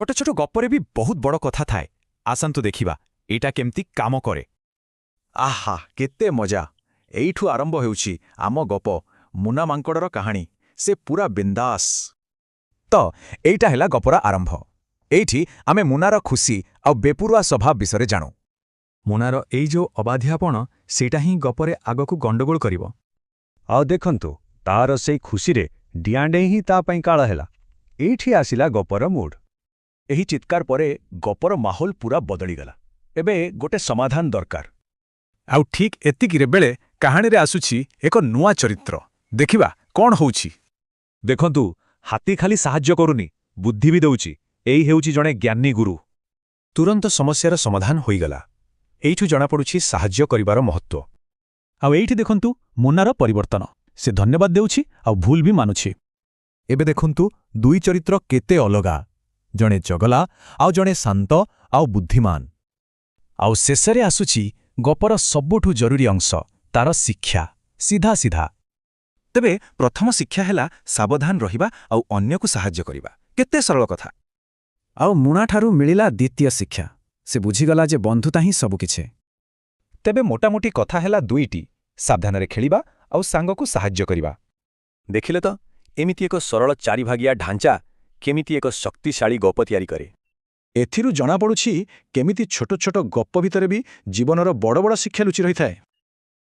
ଛୋଟ ଛୋଟ ଗପରେ ବି ବହୁତ ବଡ଼ କଥା ଥାଏ। ଆସନ୍ତୁ ଦେଖିବା ଏଇଟା କେମିତି କାମ କରେ। ଆହା, କେତେ ମଜା! ଏଇଠୁ ଆରମ୍ଭ ହେଉଛି ଆମ ଗପ, ମୁନା ମାଙ୍କଡ଼ର କାହାଣୀ। ସେ ପୁରା ବିନ୍ଦାସ। ତ ଏଇଟା ହେଲା ଗପର ଆରମ୍ଭ। ଏଇଠି ଆମେ ମୁନାର ଖୁସି ଆଉ ବେପରୁଆ ସ୍ୱଭାବ ବିଷୟରେ ଜାଣୁ। ମୁନାର ଏଇ ଯୋଉ ଅବାଧ୍ୟାପଣ, ସେଇଟା ହିଁ ଗପରେ ଆଗକୁ ଗଣ୍ଡଗୋଳ କରିବ। ଆଉ ଦେଖନ୍ତୁ, ତାର ସେଇ ଖୁସିରେ ଡିଆଁଡେଇଁ ହିଁ ତା ପାଇଁ କାଳ ହେଲା। ଏଇଠି ଆସିଲା ଗପର ମୁଡ୍। ଏହି ଚିତ୍କାର ପରେ ଗପର ମାହୋଲ ପୁରା ବଦଳିଗଲା। ଏବେ ଗୋଟେ ସମାଧାନ ଦରକାର। ଆଉ ଠିକ୍ ଏତିକିରେ ବେଳେ କାହାଣୀରେ ଆସୁଛି ଏକ ନୂଆ ଚରିତ୍ର। ଦେଖିବା କ'ଣ ହେଉଛି। ଦେଖନ୍ତୁ, ହାତୀ ଖାଲି ସାହାଯ୍ୟ କରୁନି, ବୁଦ୍ଧି ବି ଦେଉଛି। ଏଇ ହେଉଛି ଜଣେ ଜ୍ଞାନୀ ଗୁରୁ। ତୁରନ୍ତ ସମସ୍ୟାର ସମାଧାନ ହୋଇଗଲା। ଏଇଠୁ ଜଣାପଡ଼ୁଛି ସାହାଯ୍ୟ କରିବାର ମହତ୍ତ୍ୱ। ଆଉ ଏଇଠି ଦେଖନ୍ତୁ ମୁନାର ପରିବର୍ତ୍ତନ। ସେ ଧନ୍ୟବାଦ ଦେଉଛି ଆଉ ଭୁଲ ବି ମାନୁଛି। ଏବେ ଦେଖନ୍ତୁ ଦୁଇ ଚରିତ୍ର କେତେ ଅଲଗା, ଜଣେ ଚଗଲା ଆଉ ଜଣେ ଶାନ୍ତ ଆଉ ବୁଦ୍ଧିମାନ। ଆଉ ଶେଷରେ ଆସୁଛି ଗପର ସବୁଠୁ ଜରୁରୀ ଅଂଶ, ତାର ଶିକ୍ଷା, ସିଧା ସିଧା। ତେବେ ପ୍ରଥମ ଶିକ୍ଷା ହେଲା ସାବଧାନ ରହିବା ଆଉ ଅନ୍ୟକୁ ସାହାଯ୍ୟ କରିବା। କେତେ ସରଳ କଥା! ଆଉ ମୁନାଠାରୁ ମିଳିଲା ଦ୍ୱିତୀୟ ଶିକ୍ଷା। ସେ ବୁଝିଗଲା ଯେ ବନ୍ଧୁତା ହିଁ ସବୁକିଛି। ତେବେ ମୋଟାମୋଟି କଥା ହେଲା ଦୁଇଟି, ସାବଧାନରେ ଖେଳିବା ଆଉ ସାଙ୍ଗକୁ ସାହାଯ୍ୟ କରିବା। ଦେଖିଲେ ତ, ଏମିତି ଏକ ସରଳ ଚାରିଭାଗିଆ ଢାଞ୍ଚା କେମିତି ଏକ ଶକ୍ତିଶାଳୀ ଗପ ତିଆରି କରେ। ଏଥିରୁ ଜଣାପଡ଼ୁଛି କେମିତି ଛୋଟ ଛୋଟ ଗପ ଭିତରେ ବି ଜୀବନର ବଡ଼ ବଡ଼ ଶିକ୍ଷା ଲୁଚି ରହିଥାଏ।